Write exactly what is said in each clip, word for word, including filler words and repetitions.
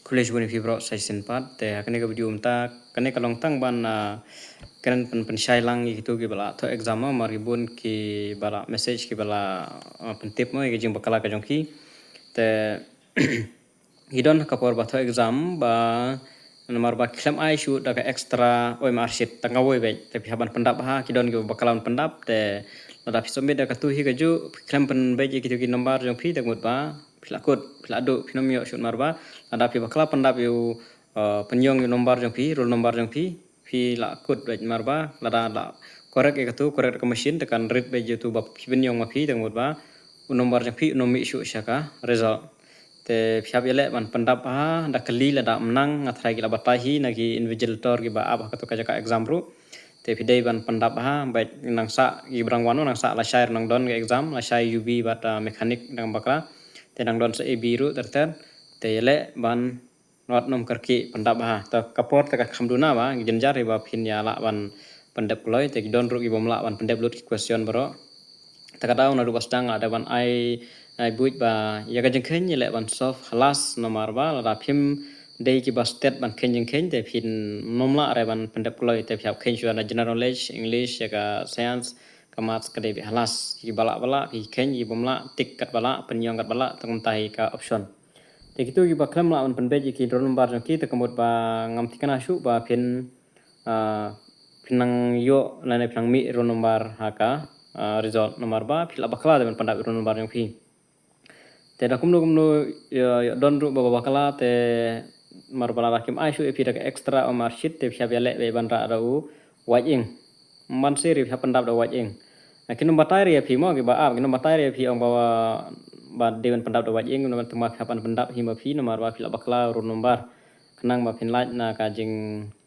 Khublei shibun ïa phi baroh sa shisien pat. Te ha kane ka video mynta, kane ka long tang ban, ah, kren pyn, pynshai lang ïa kito kiba la thoh exam, namar ki bun kiba la message, kiba la, ah, pyntip mo ïa ka jingbakla ka jong ki. Te ki don ha ka por ba thoh exam ba namar ba khlem ai shuh da ka extra O M R sheet tang kawei beit. Te phi hap ban pyndap bha, ki don kiba bakla ban pyndap. Te lada phi submit da katu hi kajuh, phi khlem pynbeit ïa kito ki number jong phi, te ka mut ba phi la kut, phi la duh, phin ym ïoh shuh namar ba lada phi bakla pyndap ïa u, uh, pynïong ïa u number jong phi, roll number jong phi, phi la kut beit namar ba lada la correct ïa katu, correct da ka machine, te kan rit beit ïa utu ba phi pynïong ma phi, te ka mut ba u number jong phi un ym mih shuh sha ka result. Te phi hap ïaleh ban pyndap bha, da kylli lada ym nang, nga tharai ki la batai hi na ki invigilator kiba ap ha katu ka jaka exam ruh. Te phi dei ban pyndap bha, beit nang sah kiba dang wan, nang sah lashai ruh nang don ka exam, lashai U B bad, ah, mechanic dang bakla. Te nang don sa A B ruh ter ter. Te ïaleh ban wat nym kyrkieh pyndap bha. Te ka por te ka kham duna bha, ki jynjar hi ba phin ïa lah ban pyndep kloi, te ki don ruh ki bym lah ban pyndep lut ki question baroh. Te ka daw naduh ba sdang la dei ban ai, ai buit ba ïa ka jingkheiñ ïaleh ban solve ha last namar ba lada phim dei kiba stet ban kheiñ jingkheiñ te phin nym lah re ban pyndep kloi, te phi hap kheiñ shuwa na general knowledge, English, ïa ka science, ka maths ka dei beit ha last. Kiba lah ba lah, phi kheiñ, ki bym lah, tick katba lah, pynïong katba lah, te kumta hi ka option. Te kito kiba khlem lah ban pynbeit ïa ki roll number jong ki, te ka mut ba ngam thikna shuh ba phin, ah, phin nang ïoh lane phin nang mih roll number ha ka, ah, result namar ba phi la bakla de ban pyndap roll number jong phi. Te da kumno kumno ïa, ïa don ruh ba bakla te namar ba lada kim ai shuh ïa phi da ka extra O M R sheet te phi hap ïaleh beit ban rah da u wait ink. Ym ban sir ïa phi hap pyndap da wait ink. Kin ym batai re ïa phi mo kiba ap, kin ym batai re ïa phi ong ba, ba dei ban pyndap da wait ink, namar tang ba phi hap ban pyndap hi ma phi namar ba phi la bakla roll number. Khnang ba phin lait na ka jing,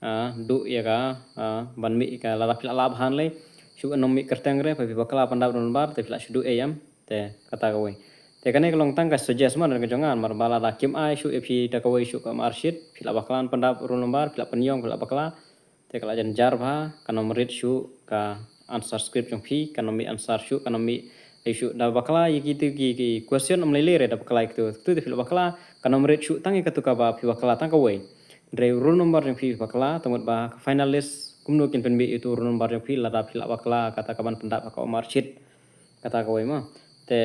ah, duh ïa ka, ah, ban mih ka lada phi la lah bha lei. Shu nang mih kyrteng re, ba phi bakla pyndap roll number, te phi la shu duh ei em. Te kata kawei. Te kane ka long tang ka suggest mo na ka jong nga, namar ba lada kim ai shuh ïa phi da kawei shuh ka O M R sheet, phi la bakla pyndap roll number, phi la pynïong, phi la bakla. Te ka la jynjar bha, kan ym rit shuh ka answer script jong phi, kan ym mih answer shuh, kan ym mih ei shuh da bakla ïa kito ki, ki question ym lei lei re da bakla ïa kito. Kito te phi la bakla, kan ym rit shuh tang ïa katu kaba phi bakla tang kawei. Hynrei roll number jong phi phi bakla, te mut ba ka final list kumno kin pynmih ïa utu roll number jong phi lada phi la bakla kata kaban pyndap ha ka O M R sheet. Kata kawei mo. Te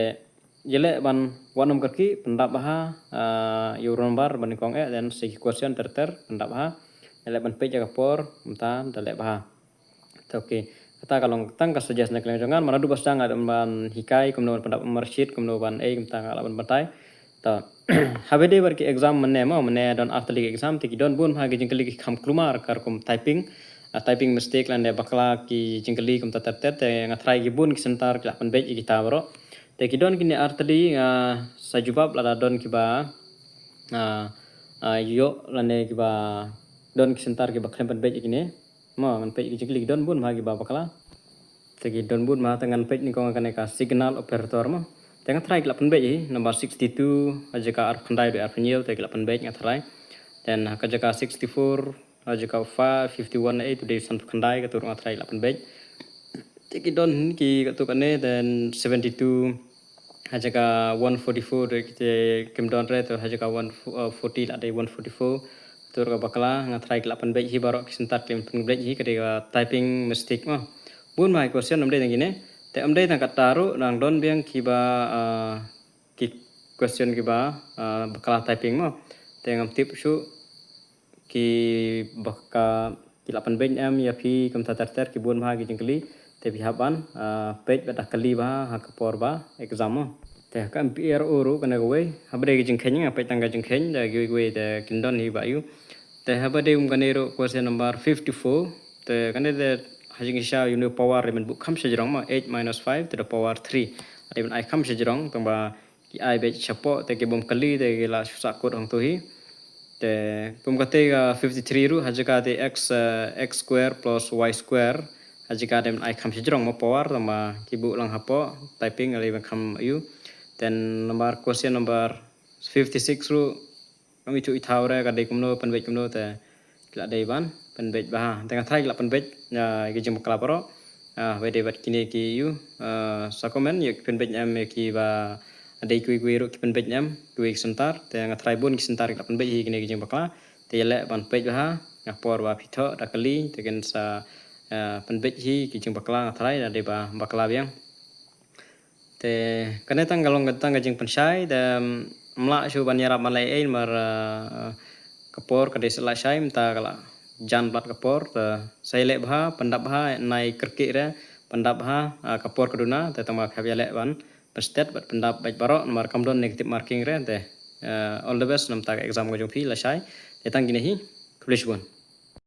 ïaleh ban wat nym kyrkieh, pyndap bha, ah, ïa u roll number ba nyngkong eh, then sa ki question ter ter, pyndap bha. Ïaleh ban peit ïa ka por, mynta da leh bha. Te okay. Kata ka long tang ka suggest na ka liang jong nga, namar naduh ba sdang nga dang ban hikai kumno ban pyndap O M R sheet, kumno ban ei, kumta nga lah ban batai. To, haba dei bad ki exam mynne mo, mynne don artylli ki exam, te ki don bun bha ki jingkylli ki kham kulmar, ka rukom typing, ah, typing mistake lane bakla ki jingkylli kumta ter ter, te nga tharai ki bun ki center ki la pynbeit ïa kita baroh. Te ki don kine artylli, ah, sa jubab lada don kiba, ah, ah, ïoh lane kiba don ki center kiba khlem pynbeit ïa kine. Mo, ngan peit ki jingkylli ki don bun bha kiba bakla. Te ki don bun bha, te ngan peit nyngkong kane ka signal operator mo. Te nga tharai ki la pynbeit hi, number sixty-two, ha jaka arphew khyndai, arphew hynñiew, te ki la pynbeit nga tharai. Then ha ka jaka sixty-four, ha jaka five, fifty-one, eight, te dei sanphew khyndai, katu ruh nga tharai ki la pynbeit. Te ki don hi ki katu kane, then seventy-two, ha jaka one forty-four, te ki te kim don re, te ha jaka one, uh, forty la dei one forty-four. Tur ka bakla, nga tharai ki la pynbeit hi baroh ki center ki la pynbeit hi ka dei ka typing mistake mo. Bun bha ki question ym dei tang kine. Te ym dei tang kata ruh nang don biang kiba, ah, ki question kiba, ah, bakla typing mo. Te ngam tip shuh ki baka ki la pynbeit em ïa phi kumta ter ter ki bun bha ki jingkylli. Te phi hap ban, ah, peit bad da kylli bha ha ka por ba exam mo. Te ka M P R O ruh kane kawei, haba dei ka jingkheiñ nga peit tang ka jingkheiñ da kiwei kiwei te kin don hi ba ïu. Te haba dei kum kane ruh question number fifty-four. Te kane te ha jingshisha ïa une u power dei ban buh kham shajrong mo, eight minus five to the power three. Dei ban ai kham shajrong tang ba ki ai beit shapoh te ki bym kylli te ki la shu sah kut hangto hi. Te kum kata ka fifty-three ruh ha jaka te x, eh, x square plus y square. Ha jaka te ai kham shajrong mo power tang ba ki buh lang hapoh typing ale ban kham ïu. Then number, question number fifty-six ruh, ngam ithuh ithaw re ka dei kumno, pynbeit kumno te ki la dei ban pynbeit bha. Te nga tharai ki la pynbeit, ah, ki jingbakla baroh. Ah, haba dei bad kine ki ïu, ah, sa comment ïa ki pynbeit em ïa kiba dei kiwei kiwei ruh ki pynbeit ne em, kiwei ki center, te nga tharai bun ki center ki la pynbeit hi kine ki jingbakla, te ïaleh ban peit bha, ha por ba phi thoh da kali, te kin sa, eh, pynbeit hi ki jingbakla nga tharai, da dei ba bakla biang. Te kane tang ka long ka tang ka jingpynshai, te, mm, ym lah shuh ban ïarap ban leh ei ei namar, eh, ka por ka dei sa la shai, mynta ka la jan bad ka por, te sa ïaleh bha, pyndap bha, nai kyrkieh re, pyndap bha, ah, ka por ka duna, te tang ba phi hap ïaleh ban pynstet bad pyndap bad baroh, namar kam don negative marking re, te, eh, all the best, namar ka exam ka jong phi la shai, te tang kine hi, khublei shibun.